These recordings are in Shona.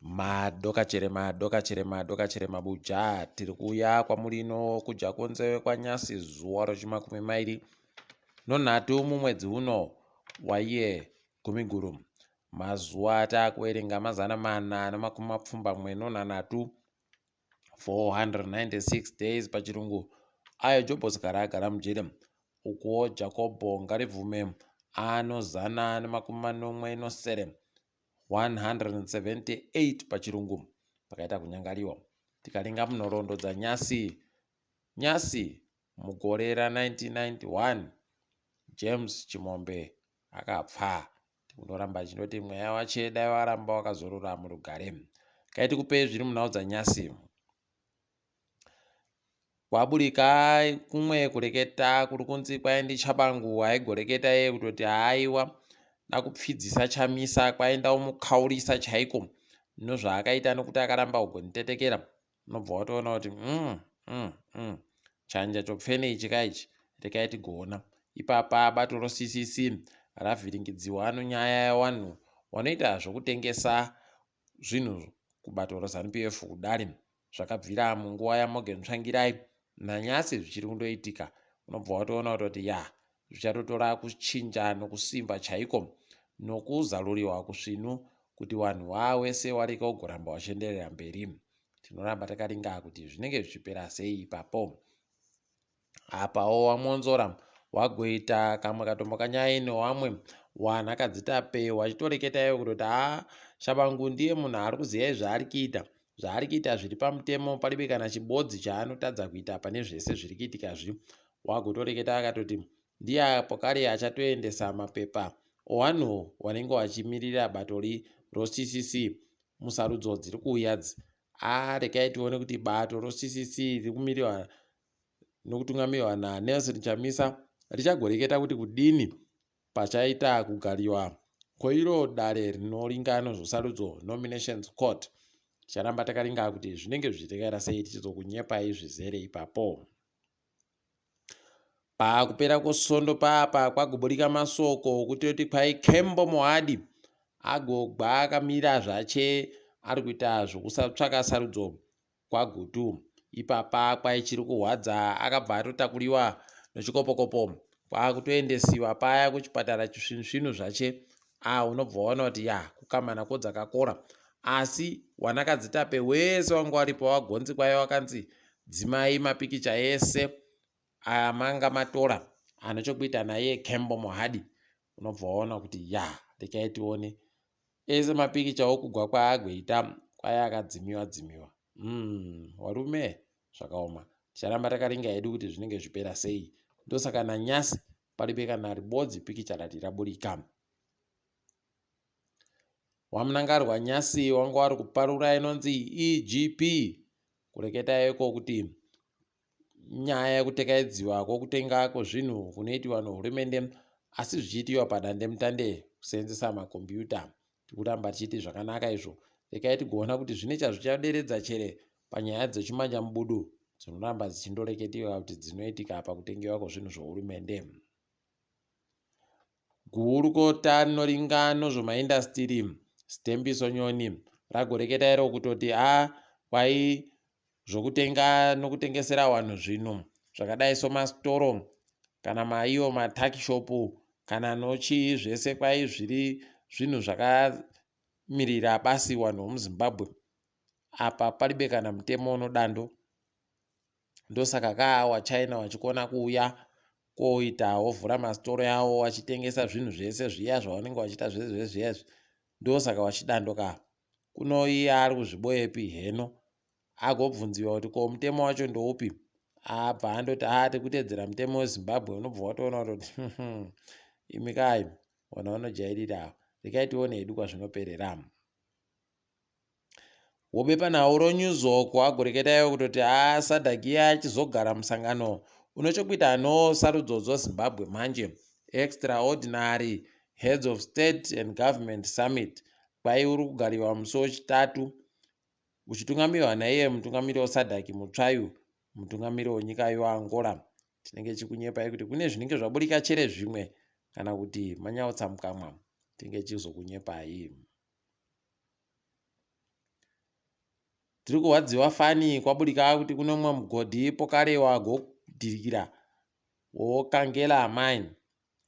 Madoka cherema doka cherema doka cherema buja tiri kuuya kwamuri nokuja kwonzeve kwanyasi zuva rechimakumi mairi nonhatu mumwedzi uno waiye gumiguru. Mazuva ataakuverenga 496 496 days pachirungu ayo Jobhosi gara agara mujeri. Ukuwo Jakobho Ngarivhume ano 177 178 pachirungu pakaita kunyangariwa. Tikaringa munhoroondo dzanyasi nyasi mugore ra1991 James Chimombe akapfa. Tinoramba tichindoti mweya wache dai waramba wakazorora murugare. Kaiti kupei zviri munhau dzanyasi. Kwaburika kumwe kureketa kuri kunzi kwai ndiChabangu aigoreketa iye kutoti haiwa dakupfidzisa Chamisa kwaenda omukaurisa chaiko nozvaakaita nokuti akaramba kugonditetekera unobva watoona kuti mm, mm, mm. Chanja chopfene ichi kaichi rekai tigoona ipapa bato roCCC ravhiringidziwa nonyaya yawanhu wanoita zvokutengesa zvinhu kubato reZanu PF kudari zvakabvira munguva yaMorgan Tsvangirai nanyasi zvichiri kundoitika unobva watoona kutoti ya zvichatotora kuchinja nokusimba chaiko nokuzaruriwa kusvinu kuti vanhu vawese wareke kugoramba vachienderera mberi. Tinoramba takaringa kuti zvinenge zvichipera sei ipapo. Apawo waMwonzora wagoita kamwe katombo kanyai newamwe wanhakadzitape wachitoreketa iwe kutoti haa Shabangu ndiye munhu ari kuziva zvaari kuita. Zvaari kuita zviri pamutemo palibe kana chibodzi chaanotadza kuita pane zvese zviri kuitika zvi. Wagotoreketa akatoti ndiye apo kare achatoendesa mapepa owanhu wanenge wachimirira bato ri roCCC musarudzo dziri kuuya dzi. Haa rekai tione kuti bato roCCC riri kumirirwa nokutungamirwa naNelson Chamisa richagoreketa kuti kudini pachaita kugariwa kweiro dare rinoringa nozvosarudzo Nominations Court. Ticharamba takaringa kuti zvinenge zvichitekaira sei tichizokunyepai zvizere ipapo. Pakupera kwosondo papa kwagoburika masoko okutoti kwai Kembo Mohadi agogwa akamira zvache ari kuita zvokusatsvaka sarudzo kwaGutu. Ipapa kwaichiri kuhwadza akabva atotakuriwa nechikopokopo kwakutoendesiwa paya kuchipatara chisvinsvinu zvache. Ah, unobva waona kuti ya kukamana kodzakakora asi wanakadzitape wese wanga waripo wagonzi kwaiva wakanzi dzimai mapikicha ese amanga matora ane chokuita naiye Kembo Mohadi. Unobva waona kuti ya rekai tione ese mapikicha okugwa kwaagoita kwaya akadzimiwa dzimiwa. Warume zvakaoma. Ticharamba takaringa hedu kuti zvinenge zvipera sei. Ndosaka nanyasi paribe kana ribodzi pikicha rati raburika. WaMnangarwa nyasi wanga wari kuparura inonzi EGP kureketa iko kuti nyaya yekutekaidziwa kwokutenga kwezvinhu kunoitiwa nehurumende asi zvichiitiwa padandemutande kuseenzesa makombiyuta. Tikuramba tichiti zvakanaka izvo. Rekai tigoona kuti zvine chazvichaderedza chere panyaya dzechimanyamubudu dzinoramba dzichindoreketiwa kuti dzinoitika pakutengewa kwezvinhu zvehurumende. Gurukota rinoringa nozvemaindasitiri, Sithembiso Nyoni, ragoreketa iro kutoti a kwai zvokutenga nokutengesera vanhu zvinhu zvakadai somasitoro kana maiwo matakishopu kana nochii zvese kwai zviri zvinhu zvakamirira basi vanhu vemuZimbabwe. Apa palibe kana mutemo unodando. Ndosaka kaa waChina wachikona kuuya koita wovhura masitoro yawo wachitengesa zvinhu zvese zviya zvavanenge vachiita zvese zvese zviya izvi. Ndosaka wachidando kaa. Kuno iye ari kuzviboyepi heno agobvunziwa kuti ko mutemo wacho ndoupi abva andoti haa tiri kutedzera mutemo weZimbabwe. Unobva watoona kutoti imi kai vanhu vanojairira ava. Rekai tione hedu kwazvinoperera. Wobepanhau roNewsHawk agoreketa iwe kutoti haa SADC iya achizogara musangano une chokuita nosarudzo dzoZimbabwe manje. Extraordinary Heads of State and Government Summit kwai uri kugariwa musi weChitatu uchitungamirwa naiye mutungamiri weSADC mutsvayu mutungamiri wenyika yoAngola. Tinenge tichikunyepai kuti kune zvinenge zvaburika chere zvimwe kana kuti manyautsa mukamwa tinenge tichizokunyepai. Tiri kurwadziwa fani kwabudika kuti kune umwe mugodhi pokare wagodhirikira woKangela Mine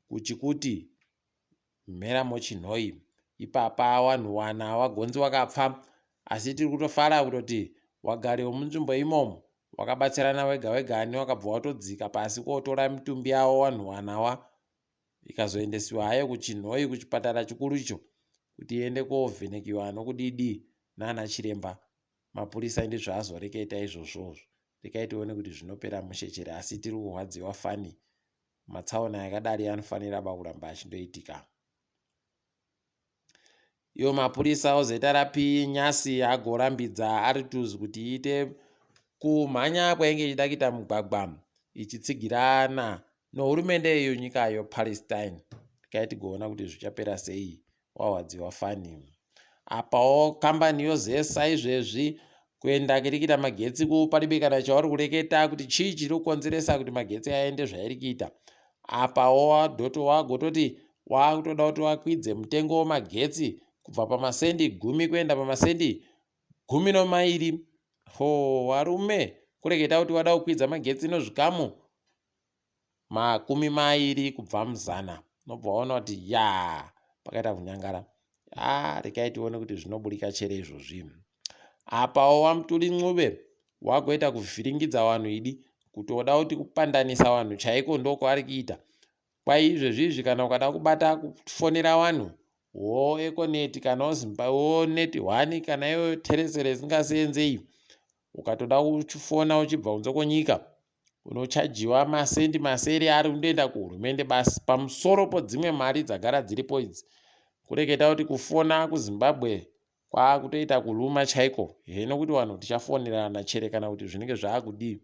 kuChikuti mhera moChinhoyi. Ipapa wanhu wana wagonzi wakapfa asi tiri kutofara kutoti wagari wemunzvimbo imomo wakabatsirana wega wega newakabva watodzika pasi kotora mitumbi yavo wanhu wanawa ikazoendesiwa hayo kuChinhoyi kuchipatara chikuru icho kuti iende kovhenekiwa nokudidi nana chiremba. Mapurisa ndizvo azoreketa izvozvo. Rekai tione kuti zvinopera mushe chere asi tiri kurwadziwa fani. Matsaona yakadari anofanira ba kuramba achindoitika. Iwo mapurisa oZRP nyasi agorambidza Artuz kuti iite kumhanya kwainge ichida kuita mugwagwa ichitsigirana nohurumende yenyika yoPalestine. Rekai tigoona kuti zvichapera sei. Warwadziwa fani. Apawo kambani yoZESA izvezvi kuenda kirikita magetsi ku paribe kana chauri kureketa kuti chii chiri kukonzeresa kuti magetsi aende zvairi kuita. Apawo wadhoto wagototi wakutoda kuti wakwidze mutengo wemagetsi kubva pamasendi 10 kuenda pamasendi 12. Ho varume kureketa kuti wada kukwidza magetsi nozvikamu 20 kubva muzana. Unobva waona kuti yaa pakaita kunyangara. Ah, rekai tione kuti zvinoburika chere izvozvi. Apawo waMutuli Ncube wagoita kuvhiringidza vanhu idi kutoda kuti kupandanisa vanhu chaiko ndokwaari kuita. Kwai izvezvi izvi kana ukada kubata kufonera vanhu wo Econet kana wo Net One kana iwe Telecel isingaseenzei ukatoda kufona uchibva kunze kwenyika unochajiwa masendi masere ari kundoenda kuhurumende basi pamusoro podzimwe mari dzagara dziripo idzi. Kureketa kuti kufona kuZimbabwe kwakutoita kuluma chaiko heno kuti vanhu tichafonerana chere kana kuti zvinenge zvaakudii.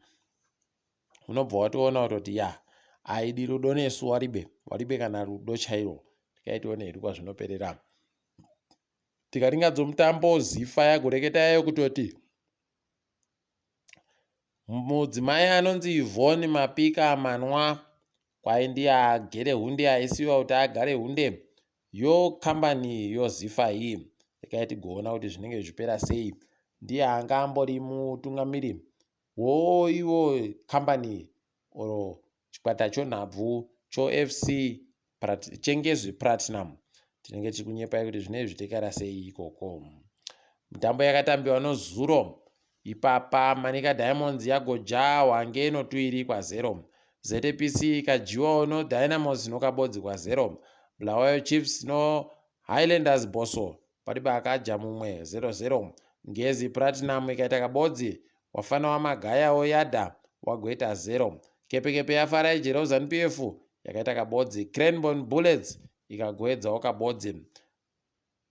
Unobva watoona kutoti ya aidi rudo nesu waribe waribe kana rudo chairwo. Tikai tione hedu kwazvinoperera. Tikaringa dzomutambo Zifa yagoreketa yayo kutoti mudzimai anonzi Yvonne Mapika Manwa kwai ndiye agere hunde aisiwa kuti agare hunde yo kambani yoZifa iyi. Rekai tigoona kuti zvinenge zvichipera sei. Ndiye anga ambori mutungamiri woiwo kambani or chikwata chonhabvu choFC cheNgezi Platinum. Tinenge tichikunyepai kuti zvinenge zvichitekara sei ikoko. Mitambo yakatambiwa nozuro ipapa Manica Diamonds yagoja Hwange notuiri kwa0. ZPC ikadyiwawo noDynamos nokabodzi kwa0. Bulawayo Chiefs noHighlanders Bosso paribe akadya mumwe 0-0. Ngezi Platinum ikaita kabodzi wafana wamagaya woyadha wagoita 0. Kepekepe yaFarai Jere ZANU PF yakaita kabodzi. Cranborne Bullets ikagoedzawo kabodzi.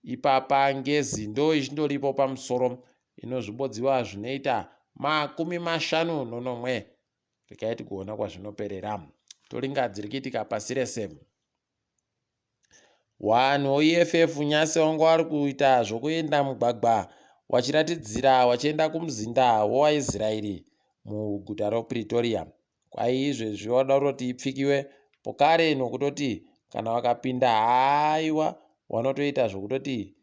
Ipapa Ngezi ndo ichindoripo pamusoro inozvibodziwa zvinoita 57. Rekai tigoona kwazvinoperera. Toringa dziri kuitika pasi rese. Wanhu weEFF nyasi wanga wari kuita zvokuenda mugwagwa wachiratidzira wachienda kumuzinda wewaIsraeri muguta roPretoria. Kwai izvezvi wada kutoti ipfikiwe pokare nokutoti kana wakapinda haiwa wanotoita zvokutoti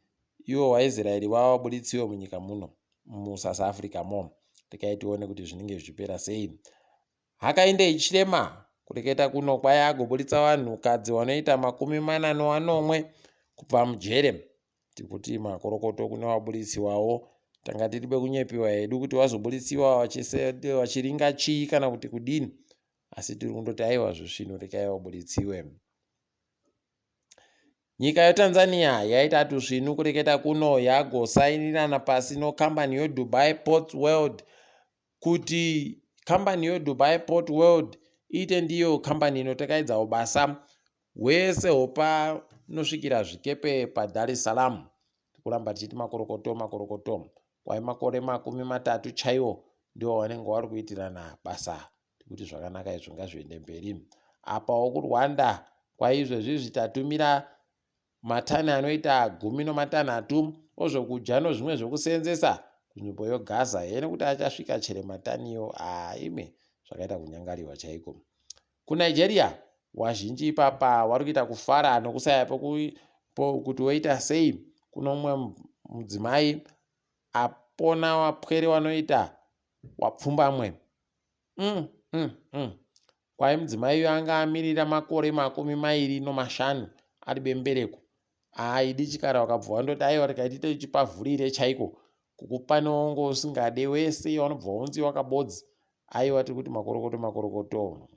iwo waIsraeri wawabuditsiwe munyika muno muSouth Africa mo. Rekai tione kuti zvinenge zvichipera sei. Hakainde Hichilema kureketa kuno kwai agoburitsa vanhukadzi vanoita 47 kubva mujere. Tikuti makorokoto kune waburitsiwawo. Tanga tiribe kunyepiwa hedu kuti wazoburitsiwa wachiringa chii kana kuti kudini. Asi tiri kundoti aiwa zvisvinu rekai waburitsiwe. Nyika yeTanzania yaita tusvinu kureketa kuno yagosainirana pasi nokambani yeDubai Ports World kuti kambani yeDubai Port World iite ndiyo kambani inotakaidza ubasa hwese hwopanosvikira zvikepe paDar es Salaam. Tikuramba tichiti makorokoto makorokoto. Kwai makore 30 chaiwo ndiwo wanenge wari kuitirana basa. Tikuti zvakanaka izvo ngazviende mberi. Apawo kuRwanda kwaizvezvi izvi tatumira matani anoita 13 ozvokudya nozvimwe zvokuseenzesa kunzvimbo yoGaza here nekuti achasvika chere mataniyo ime zvakaita kunyangariwa chaiko. KuNigeria wazhinji ipapa wari kuita kufara nokusaya kuti woita sei. Kuno mumwe mudzimai wapona wapwere wanoita wapfumbamwe. Kwai mudzimai uyu anga amirira makore 25 ari bembereko. Aidi chikara wakabva wandoti aiwa rega tiite chipavhurire chaiko kukupa newange usingade wese wanobva unzi wakabodzi. Aiwa tiri kuti makorokoto makorokoto.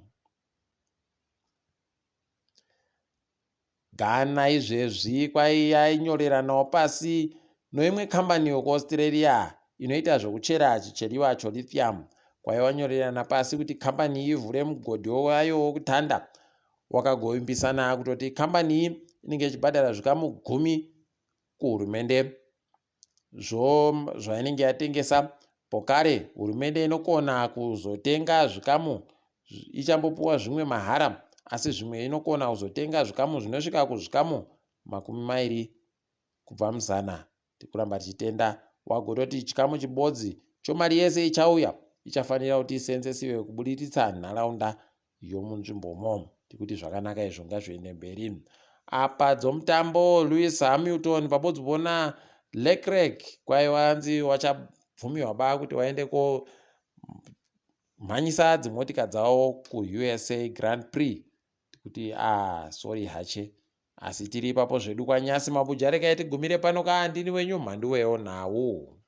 Ghana izvezvi kwai yainyoreranawo pasi noimwe kambani yokuAustralia inoita zvekuchera chicheriwa cholithium. Kwaiwanyorerana pasi kuti kambani iyi ivhure mugodhi wayo wokutanda. Wakagovimbisana kutoti kambani iyi inenge ichibhadhara zvikamu gumi kuhurumende zvainenge yatengesa. Pokare hurumende inokona kuzotenga zvikamu ichambopuwa zvimwe mahara asi zvimwe inokona kuzotenga zvikamu zvinosvika kuzvikamu 20 kubva muzana. Tikuramba tichitenda wagototi chikamu chibodzi chomari yese ichauya ichafanira kuti isenzesiwe kubudiritsa nharaunda yomunzvimbomo. Tikuti zvakanaka izvo ngazviende mberi. Apa dzomutambo Lewis Hamilton pabodzi bona Leclerc kwaiwanzi wachabvumiwa ba kuti waende komhanyisa dzimotika dzavo kuUSA Grand Prix. Tikuti sorry hache. Asi tiri ipapo zvedu kwaNyasi Mabuja regai tigumire pano ka ndini wenyu mhanduwewo nhau.